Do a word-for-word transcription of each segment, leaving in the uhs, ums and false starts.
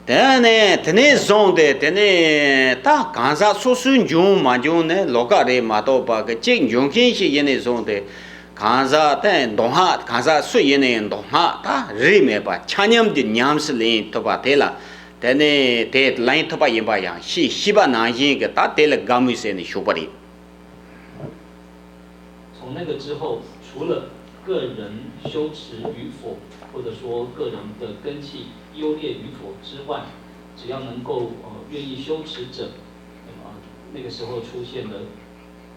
དེ་ནས་དེ་ནས་བཟུང་སྟེ་དེ་ནས་ད་གང་ཟག་སོ་སོའི་འབྱུང་མ་འབྱུང་ནི་ལོགས་ཀ་རེད་མ་གཏོགས་པ་གི་གཅིག་འབྱུང་མཁན་ཞིག་ཡིན་ནས་བཟུང་སྟེ། གང་ཟག་དེ་མདོ་སྔགས་གང་ཟག་སུ་ཡིན་ནའི་མདོ་སྔགས་ད་རིས་མེད་པ་ཆ་མཉམ་གྱི་ཉམས་སུ་ལེན་ཐུབ་པ་དེ་ལ། དེ་ནས་དེ་ལེན་ཐུབ་པ་ཡིན་པ་ཡང་ཤེས་ཤེས་པ་ནང་བཞིན་གྱི་ད་དེ་ལ་དགའ་མོས་ཟེར་ནས་ཞུགས་པ་རེད། 从那个之后，除了个人修持与否，或者说个人的根器优劣与否之外，只要能够呃愿意修持者，那么那个时候出现的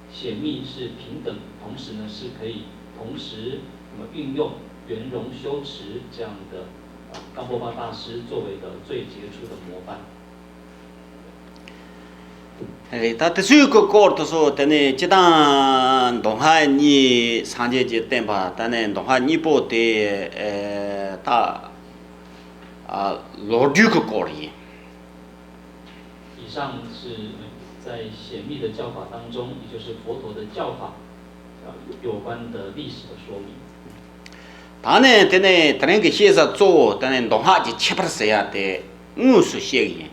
显密是平等，同时呢是可以同时那么运用圆融修持这样的呃冈波巴大师作为的最杰出的模范。 རེད། ད་དེ་ཚོའི་གི་སྐོར་དེ་ཚོ་དེ་ནས་སྤྱི་བཏང་མདོ་སྔགས་གཉིས་སངས་རྒྱས་ཀྱིས་བསྟན་པ་དེ་ནས་མདོ་སྔགས་གཉིས་པོ་དེ་ད་ལོ་རྒྱུས་ཀྱི་སྐོར་ཡིན། 以上是在显密的教法当中，也就是佛陀的教法，呃，有关的历史的说明。 ད་ནས་དེ་ནས་དེ་རིང་གི་བཤད་ས་གཙོ་བོ་དེ་ནས་མདོ་སྔགས་ཀྱི་ཁྱད་པར་ཟེར་ཡ་དེ་དངོས་སུ་བཤད་ཀྱི་ཡིན།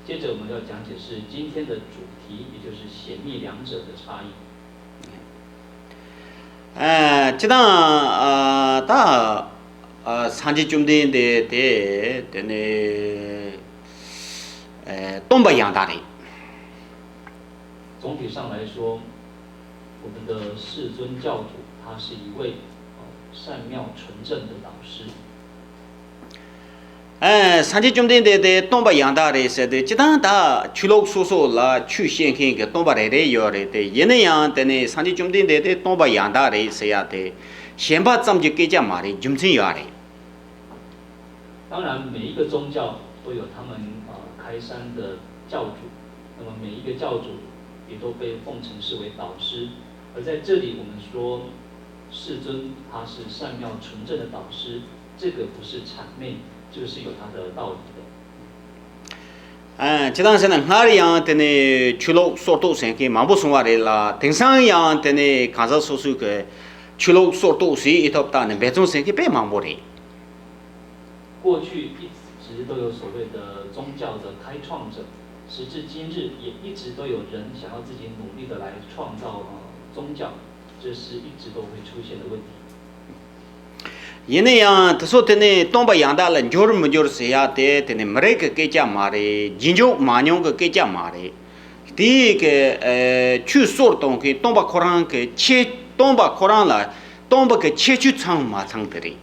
接着我们要讲解是今天的主题，也就是显密两者的差异。 ཨ་སྤྱི་བཏང་ཨ་ད་ཨ་སངས་རྒྱས་བཅོམ་ལྡན་འདས་དེ་དེ་ནས་ཨ་སྟོན་པ་ཡང་དག་རེད། 总体上来说，我们的世尊教主他是一位呃善妙纯正的导师。 ཨ་སངས་རྒྱས་བཅོམ་ལྡན་འདས་དེ་སྟོན་པ་ཡང་དག་རེད་ཟེར་ཏེ་སྤྱི་བཏང་ད་ཆོས་ལུགས་སོ་སོ་ལ་ཆོས་བཤད་མཁན་གྱི་སྟོན་པ་རེ་རེ་ཡོད་རེད་དེ། ཡིན་ན་ཡང་དེ་ནས་སངས་རྒྱས་བཅོམ་ལྡན་འདས་དེ་སྟོན་པ་ཡང་དག་རེད་ཟེར་ཡ་དེ་ཞེན་པ་ཙམ་གྱི་སྐད་ཆ་མ་རེད། རྒྱུ་མཚན་ཡོད་རེད། 当然，每一个宗教都有他们呃开山的教主，那么每一个教主也都被奉承视为导师。而在这里，我们说世尊他是善妙纯正的导师，这个不是谄媚，这个是有他的道理的。 ཨ་སྤྱི་བཏང་ཟེར་ན་སྔར་ཡང་དེ་ནས་ཆོས་ལུགས་སོར་གཏོགས་ཟེར་མཁན་མང་པོ་སོང་བ་རེད་ལ། དེང་སང་ཡང་དེ་ནས་གང་ཟག་སོ་སོའི་གི་ཆོས་ལུགས་སོར་གཏོགས་ཟེར་ཡི་ཐོབ་ཐང་ནས་འབད་བརྩོན་ཟེར་མཁན་དཔེ་མང་པོ་རེད། 过去一直都有所谓的宗教的开创者，时至今日也一直都有人想要自己努力的来创造呃宗教，这是一直都会出现的问题。 ཡིན་ན་ཡང་དེ་ཚོ་དེ་ནས་སྟོན་པ་ཡང་དག་ལ་འགྱུར་མི་འགྱུར་ཟེར་ཡ་དེ་དེ་ནས་མི་རིགས་ཀྱི་སྐད་ཆ་མ་རེད། རྗེས་འཇུག་མ་མྱོང་གི་སྐད་ཆ་མ་རེད། དེའི་གི་ཨ་ཆོས་སོར་གཏོང་མཁན་སྟོན་པ་ཁོ་རང་གི་ཁྱད། སྟོན་པ་ཁོ་རང་ལ་སྟོན་པ་གི་ཁྱད་ཆོས་ཚང་མ་ཚང་དེ་རེད།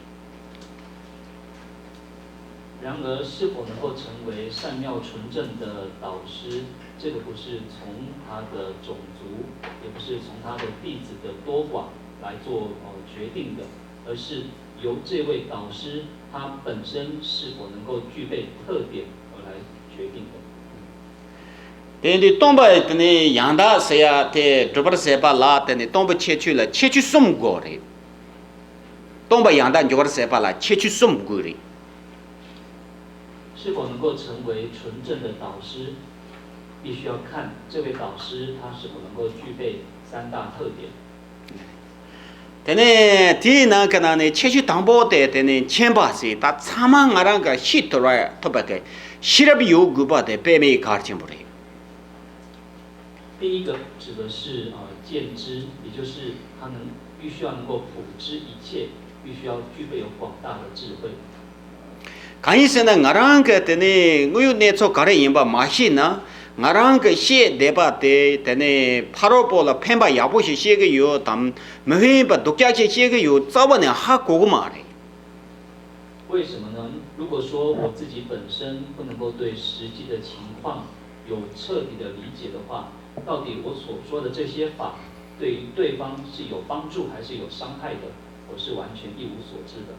然而，是否能够成为善妙纯正的导师，这个不是从他的种族，也不是从他的弟子的多寡来做呃决定的，而是由这位导师他本身是否能够具备特点而来决定的。 དེ་འདི་སྟོན་པ་དེ་ནས་ཡང་དག་ཟེར་ཡ་དེ་སྒྲུབ་པར་ཟད་པ་ལ་དེ་ནས་སྟོན་པའི་ཁྱད་ཆོས་ལ་ཁྱད་ཆོས་གསུམ་དགོས་རེད། སྟོན་པ་ཡང་དག་འཇུག་པར་ཟད་པ་ལ་ཁྱད་ཆོས་གསུམ་དགོས་རེད། 是否能够成为纯正的导师，必须要看这位导师他是否能够具备三大特点。 དེ་ནས་དེའི་ནང་གི་ནང་ནས་ཁྱད་ཆོས་དང་པོ་དེ་དེ་ནས་མཁྱེན་པ་ཟེར། ད་ཚང་མ་ང་རང་གི་ཤེས་ཐུབ་པ་ཐུབ་པ་གི་ཤེས་རབ་ཡོད་དགོས་པ་དེ་དཔེ་མེད་གལ་ཆེན་པོ་རེད། 第一个指的是呃见知，也就是他能必须要能够普知一切，必须要具备有广大的智慧。 གང་ཡིན་ཟེར་ན་ང་རང་གི་དེ་ནས་དངོས་ཡོད་གནས་ཚུལ་ག་རེ་ཡིན་པ་མ་ཤེས་ན། ང་རང་གི་ཤེས་བསྡད་པ་དེ་དེ་ནས་ཕ་རོལ་པོ་ལ་ཕན་པ་ཡག་པོ་ཞིག་བཤད་གི་ཡོད་དམ་མི་ཕན་པ་སྡུག་ཅག་ཞིག་བཤད་གི་ཡོད་རྩ་བ་ནས་ཧ་གོ་གི་མ་རེད། 为什么呢？如果说我自己本身不能够对实际的情况有彻底的理解的话，到底我所说的这些法对于对方是有帮助还是有伤害的，我是完全一无所知的。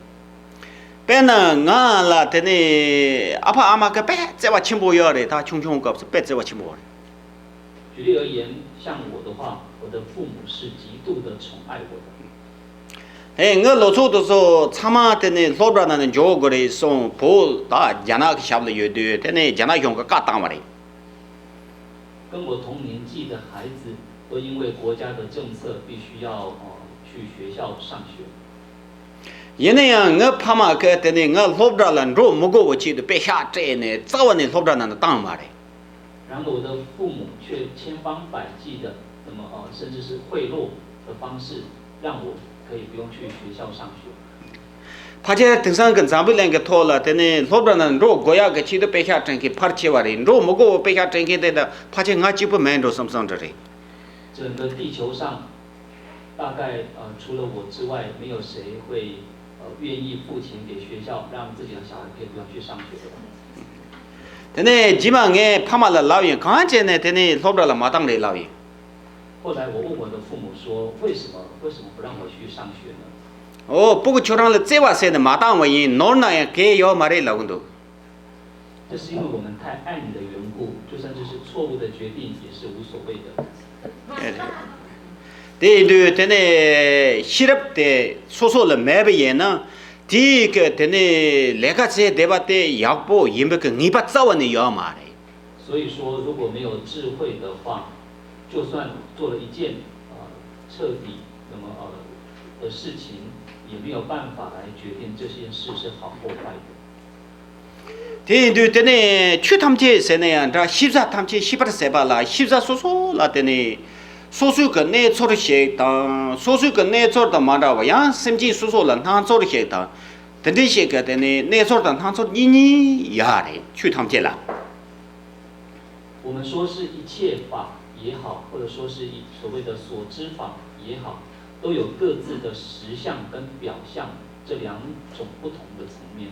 དཔེར་ན་ང་ལ་དེ་ནས་ཨ་ཕ་ཨ་མ་གི་དཔེ་བརྩེ་བ་ཆེན་པོ་ཡོད་རེད། ད་ཆུང་ཆུང་སྐབས་སུ་དཔེ་བརྩེ་བ་ཆེན་པོ་ཡོད་རེད། 举例而言，像我的话，我的父母是极度的宠爱我的。 ཨེ་ངའི་ལོ་ཚོད་དེ་ཚོ་ཚང་མ་དེ་ནས་སློབ་གྲྭ་ནང་ནས་འཇོག་དགོས་རེད་གསུངས། བོད་ད་རྒྱ་ནག་གི་ཞབས་ལ་ཡོད་དུས་དེ་ནས་རྒྱ་ནག་གཞུང་གིས་བཀའ་བཏང་བ་རེད། 跟我同年纪的孩子都因为国家的政策必须要呃去学校上学。ཡིན་ན་ཡང་ངའི་ཕ་མ་གིས་དེ་ནས་ང་སློབ་གྲྭ་ལ་འགྲོ་མི་དགོས་པའི་ཆེད་དུ་པེ་ཤག་སྤྲད་ནས་རྩ་བ་ནས་སློབ་གྲྭ་ནང་ལ་བཏང་མ་རེད། 然而我的父母却千方百计的，那么呃，甚至是贿赂的方式，让我可以不用去学校上学。 ཕལ་ཆེར་དེང་སང་གི་འཛམ་བུ་གླིང་གི་ཐོག་ལ་དེ་ནས་སློབ་གྲྭ་ནང་འགྲོ་དགོས་ཡག་གི་ཆེད་དུ་པེ་ཤག་སྤྲད་མཁན་ཕལ་ཆེ་བ་རེད། འགྲོ་མི་དགོས་པའི་པེ་ཤག་སྤྲད་མཁན་དེ་དག་ཕལ་ཆེར་ང་གཅིག་པུ་མིན་འགྲོ་བསམ་བསམ་འདྲ་རེད། 整个地球上，大概呃除了我之外，没有谁会呃愿意付钱给学校，让自己的小孩可以不用去上学的吧。 དེ་ནས་རྗེས་མ་ངས་ཕ་མ་ལ་ལབ་ཡིན། གང་བྱས་ནས་དེ་ནས་སློབ་གྲྭ་ལ་མ་བཏང་རེད་ལབ་ཡིན། 后来我问我的父母说，为什么为什么不让我去上学呢？ ཨོ། སྤུ་གུ་ཁྱོད་རང་ལ་བརྩེ་བ་ཟེར་ནས་མ་བཏང་བ་ཡིན། ནོར་ན་ཡང་གལ་ཡོད་མ་རེད་ལབ་གི་འདུག 这是因为我们太爱你的缘故，就算这是错误的决定，也是无所谓的。 དེ་ཡིན་དུས་དེ་ནས་ཤེས་རབ་དེ་སོ་སོ་ལ་མེད་པ་ཡིན་ན། དེའི་གི་དེ་ནས་ལས་ཀ་བྱས་བསྡད་པ་དེ་ཡག་པོ་ཡིན་པའི་གི་ངེས་པ་རྩ་བ་ནས་ཡོད་མ་རེད། 所以说，如果没有智慧的话，就算做了一件呃彻底那么呃的事情，也没有办法来决定这件事是好或坏的。 དེ་ཡིན་དུས་དེ་ནས་ཆོས་ཐམས་ཅད་ཟེར་ན་ཡང་འདྲ། ཤེས་བྱ་ཐམས་ཅད་ཤེས་པར་ཟད་པ་ལ། ཤེས་བྱ་སོ་སོ་ལ་དེ་ནས་སོ་སོའི་གི་གནས་ཚུལ་ཞིག་དང་། སོ་སོའི་གི་གནས་ཚུལ་དང་མ་འདྲ་བ་ཡང་སེམས་ཅན་སོ་སོ་ལ་སྣང་ཚུལ་ཞིག་དང་། དེ་འདྲ་ཞིག་གི་དེ་ནས་གནས་ཚུལ་དང་སྣང་ཚུལ་གཉིས་གཉིས་ཡོད་རེད། ཆོས་ཐམས་ཅད་ལ། 我们说是一切法也好，或者说是一所谓的所知法也好，都有各自的实相跟表象这两种不同的层面。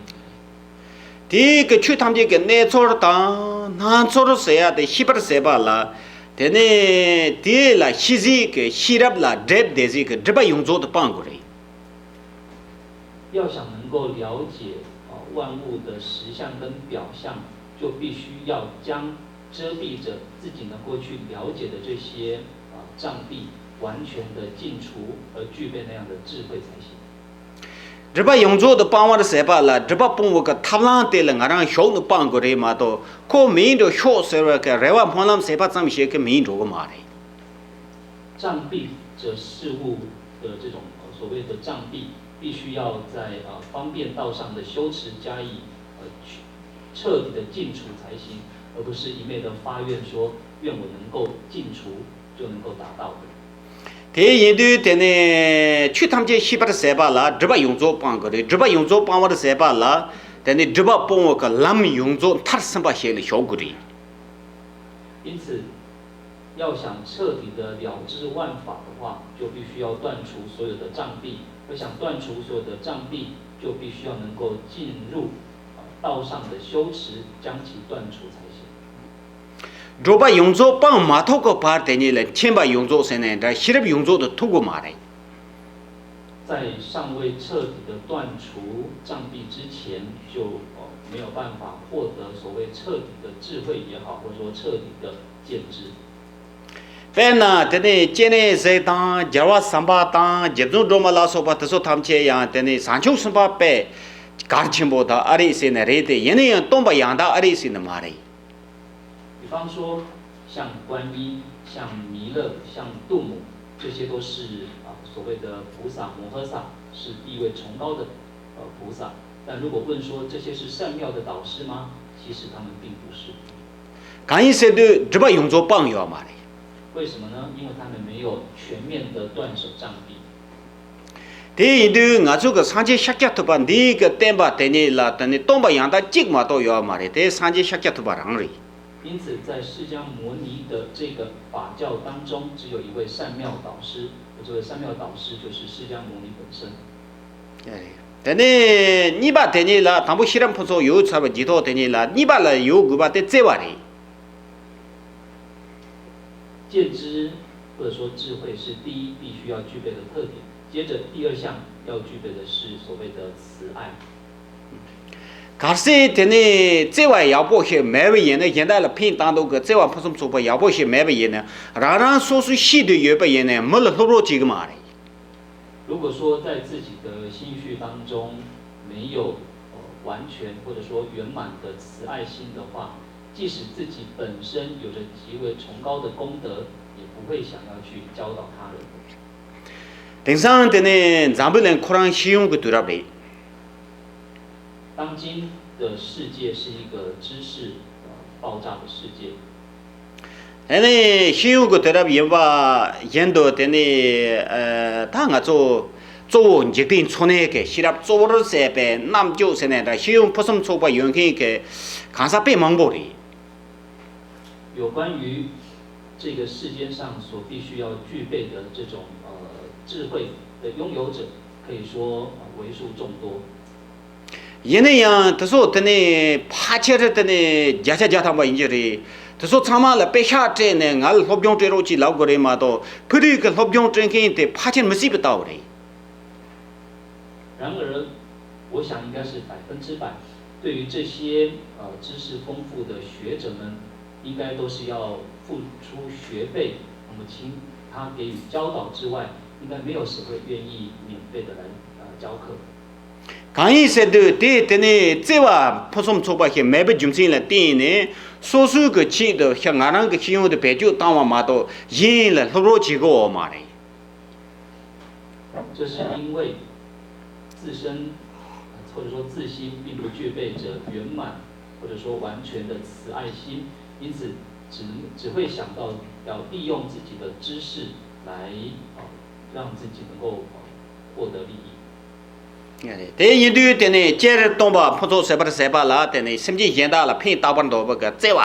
དེའི་གི་ཆོས་ཐམས་ཅད་ཀྱི་གནས་ཚུལ་དང་སྣང་ཚུལ་ཟེར་ཡ་དེ་ཤེས་པར་ཟད་པ་ལ། དེ་ནས་དེ་ལ་ཤེས་ཚད་ཀྱི་ཤེས་རབ་ལ་སྒྲིབ་བསྡད་ཚད་ཀྱི་སྒྲིབ་པ་ཡོངས་རྫོགས་དེ་སྤང་དགོས་རེད། 要想能够了解呃万物的实相跟表象，就必须要将遮蔽着自己能够去了解的这些呃障蔽完全的尽除，而具备那样的智慧才行。 སྒྲིབ་པ་ཡོངས་རྫོགས་དེ་སྤང་བར་ཟད་པ་ལ། སྒྲིབ་པ་སྤོང་བའི་གི་ཐབས་ལམ་དེ་ལ་ང་རང་ཞུགས་ནས་སྤང་དགོས་རེད་མ་གཏོགས། ཁོ་མིན་འགྲོ་ཤོག་ཟེར་བའི་གི་རེ་བ་སྨོན་ལམ་ཟེར་བ་ཙམ་ཞིག་གིས་མིན་འགྲོ་གི་མ་རེད། 障蔽着事物的这种呃所谓的障蔽，必须要在呃方便道上的修持加以呃去彻底的尽除才行，而不是一昧的发愿说愿我能够尽除就能够达到的。 དེ་ཡིན་དུས་དེ་ནས་ཆོས་ཐམས་ཅད་ཤེས་པར་ཟད་པ་ལ་སྒྲིབ་པ་ཡོངས་རྫོགས་སྤང་དགོས་རེད། སྒྲིབ་པ་ཡོངས་རྫོགས་སྤང་བར་ཟད་པ་ལ། དེ་ནས་སྒྲིབ་པ་སྤོང་བའི་གི་ལམ་ཡོངས་རྫོགས་མཐར་ཕྱིན་པ་ཞིག་ལ་ཞུགས་དགོས་རེད། 因此，要想彻底的了知万法的话，就必须要断除所有的障蔽。而想断除所有的障蔽，就必须要能够进入呃道上的修持，将其断除才行。 སྒྲིབ་པ་ཡོངས་རྫོགས་སྤང་མ་ཐུབ་ཀྱི་བར་དེ་ཉིད་ལ་མཁྱེན་པ་ཡོངས་རྫོགས་ཟེར་ནའི་འདྲ། ཤེས་རབ་ཡོངས་རྫོགས་དེ་ཐོབ་ཀྱི་མ་རེད། 在尚未彻底的断除障蔽之前，就呃没有办法获得所谓彻底的智慧也好，或者说彻底的见知。 དཔེར་ན་དེ་ནས་སྤྱན་རས་གཟིགས་དང་རྒྱལ་བ་སམ་བྷ་དང་རྗེ་བཙུན་སྒྲོལ་མ་ལ་སོགས་པ་དེ་ཚོ་ཐམས་ཅད་ཡང་དེ་ནས་བྱང་ཆུབ་སེམས་དཔའ་དཔེ་གལ་ཆེན་པོ་དག་ཨ་རེད་ཟེར་ནི་རེད་དེ། ཡིན་ན་ཡང་སྟོན་པ་ཡང་དག་ཨ་རེད་ཟེར་ནི་མ་རེད། 比方说，像观音、像弥勒、像度母，这些都是啊所谓的菩萨摩诃萨，是地位崇高的呃菩萨。但如果问说这些是善妙的导师吗？其实他们并不是。 གང་ཡིན་ཟེར་དུས་སྒྲིབ་པ་ཡོངས་རྫོགས་སྤངས་ཡོད་མ་རེད། 为什么呢？因为他们没有全面的断舍障蔽。 དེ་ཡིན་དུས་ང་ཚོ་གི་སངས་རྒྱས་ཤཱཀྱ་ཐུབ་པ་འདིའི་གི་བསྟན་པ་དེ་ཉིད་ལ་དེ་ནི་སྟོན་པ་ཡང་དག་གཅིག་མ་གཏོགས་ཡོད་མ་རེད། དེ་སངས་རྒྱས་ཤཱཀྱ་ཐུབ་པ་རང་རེད། 因此，在释迦牟尼的这个法教当中，只有一位善妙导师，而这位善妙导师就是释迦牟尼本身。 དེ་ནས་གཉིས་པ་དེ་ཉིད་ལ། དང་པོ་ཤེས་རབ་ཕུན་ཚོགས་ཡོད་ཚར་བའི་རྗེས་ཐོག་དེ་ཉིད་ལ་གཉིས་པ་ལ་ཡོད་དགོས་པ་དེ་བརྩེ་བ་རེད། 见知或者说智慧是第一必须要具备的特点，接着第二项要具备的是所谓的慈爱。 གལ་སྲིད་དེ་ནི་བརྩེ་བ་ཡག་པོ་ཞིག་མེད་པ་ཡིན་ན། གཞན་དག་ལ་ཕན་བཏགས་འདོད་ཀྱི་བརྩེ་བ་ཕུན་སུམ་ཚོགས་པ་ཡག་པོ་ཞིག་མེད་པ་ཡིན་ན། རང་རང་སོ་སོའི་ཤེས་འདོད་ཡོད་པ་ཡིན་ན་མི་ལ་སློབ་རོགས་བྱེད་ཀྱི་མ་རེད། 如果说在自己的心绪当中没有呃完全或者说圆满的慈爱心的话，即使自己本身有着极为崇高的功德，也不会想要去教导他人。 དེང་སང་དེ་ནི་འཛམ་བུ་གླིང་ཁོ་རང་ཤེས་ཡོན་གྱི་དུས་རབས་རེད། 当今的世界是一个知识呃爆炸的世界， དེ་ནས་ཤེས་ཡོན་གྱི་དུས་རབས་ཡིན་པ་བཞིན་དུ། དེ་ནས་ད་ང་ཚོ་གཙོ་བོ་འཇིག་རྟེན་འཚོ་གནས་ཀྱི་ཤེས་རབ་གཙོ་བོར་བྱས་པའི་རྣམ་དཔྱོད་ཟེར་ནའི་འདྲ། ཤེས་ཡོན་ཕུན་སུམ་ཚོགས་པ་ཡོད་མཁན་གྱི་གང་ཟག་དཔེ་མང་པོ་རེད། 有关于这个世间上所必须要具备的这种呃智慧的拥有者，可以说呃为数众多。 ཡིན་ན་ཡང་དེ་ཚོ་དེ་ནས་ཕལ་ཆེར་དེ་ནས་བརྒྱ་ཆ་བརྒྱ་ཐམ་པ་ཡིན་གྱི་རེད། དེ་ཚོ་ཚང་མ་ལ་པེ་ཤག་སྤྲད་ནས་ང་ལ་སློབ་སྦྱོང་སྤྲད་རོགས་ཅེས་ལབ་དགོས་རེད་མ་གཏོགས། ཕ་རིགས་ཀྱི་སློབ་སྦྱོང་སྤྲད་མཁན་དེ་ཕལ་ཆེར་མི་སྲིད་པའི་ལྟ་བ་རེད། 然而，我想应该是百分之百，对于这些呃知识丰富的学者们，应该都是要付出学费，那么请他给予教导之外，应该没有谁会愿意免费的来呃教课。 གང་ཡིན་ཟེར་དུས། དེ་དེ་ནས་བརྩེ་བ་ཕུན་སུམ་ཚོགས་པ་ཞིག་མེད་པའི་རྒྱུ་མཚན་ལ་བརྟེན་ནས། སོ་སོའི་གི་ཆེད་དུ་ཤ་ང་རང་གི་ཤེས་ཡོན་དེ་བེད་སྤྱོད་བཏང་བ་མ་གཏོགས་གཞན་ལ་སློབ་རོགས་བྱེད་དགོས་པ་མ་རེད། 这是因为自身或者说自心并不具备着圆满或者说完全的慈爱心，因此只能只会想到要利用自己的知识来呃让自己能够呃获得利益。 དེ་ཡིན་དུས་དེ་ནས་སྤྱིར་སྟོང་པ་ཕུན་ཚོགས་ཟད་པར་བྱེད་པ་ལ། དེ་ནས་སེམས་ཅན་གཞན་དག་ལ་ཕན་བཏགས་པར་འདོད་པ་གི་བརྩེ་བ་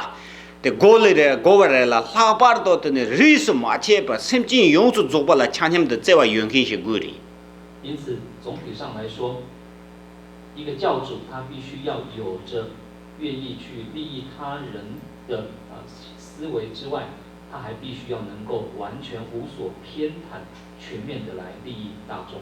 དེ་དགོས་ལེ་རེད། དགོས་པ་རེད་ལ། ལྷག་པར་དུ་དེ་ནས་རིས་སུ་མ་ཆད་པར་སེམས་ཅན་ཡོངས་སུ་རྫོགས་པ་ལ་ཆ་མཉམ་དུ་བརྩེ་བ་ཡོད་མཁན་ཞིག་དགོས་རེད། 因此，总体上来说，一个教主他必须要有着愿意去利益他人的呃思维之外，他还必须要能够完全无所偏袒、全面的来利益大众。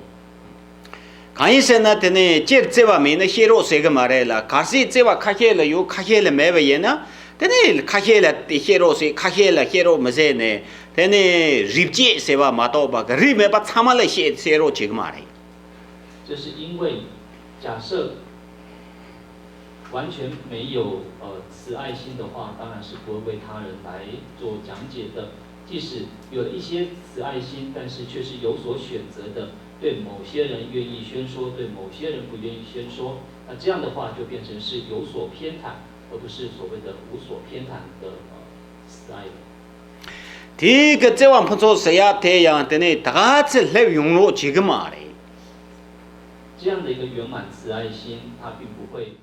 གང་ཡིན་ཟེར་ན། དེ་ནས་སྤྱིར་བརྩེ་བ་མེད་ན་བཤད་རོགས་ཟེར་གི་མ་རེད་ལ། གལ་སྲིད་བརྩེ་བ་ཁ་ཤས་ལ་ཡོད། ཁ་ཤས་ལ་མེད་པ་ཡིན་ན། དེ་ནས་ཁ་ཤས་ལ་དེ་བཤད་རོགས་ཟེར། ཁ་ཤས་ལ་བཤད་རོགས་མི་ཟེར་ནས། དེ་ནས་རིས་བཅད་ཟེར་བ་མ་གཏོགས་པ་གི་རིས་མེད་པ་ཚང་མ་ལ་བཤད་བཤད་རོགས་བྱེད་གི་མ་རེད། 这是因为假设完全没有呃慈爱心的话，当然是不会为他人来做讲解的。即使有了一些慈爱心，但是却是有所选择的，对某些人愿意宣说，对某些人不愿意宣说，那这样的话就变成是有所偏袒，而不是所谓的无所偏袒的呃慈爱了。 དེའི་གི་བརྩེ་བ་ཕུན་ཚོགས་ཟེར་ཡ་དེ་ཡང་དེ་ནས་ད་ག་ཚོད་སླེབས་ཡོང་རོགས་བྱེད་གི་མ་རེད། 这样的一个圆满慈爱心，它并不会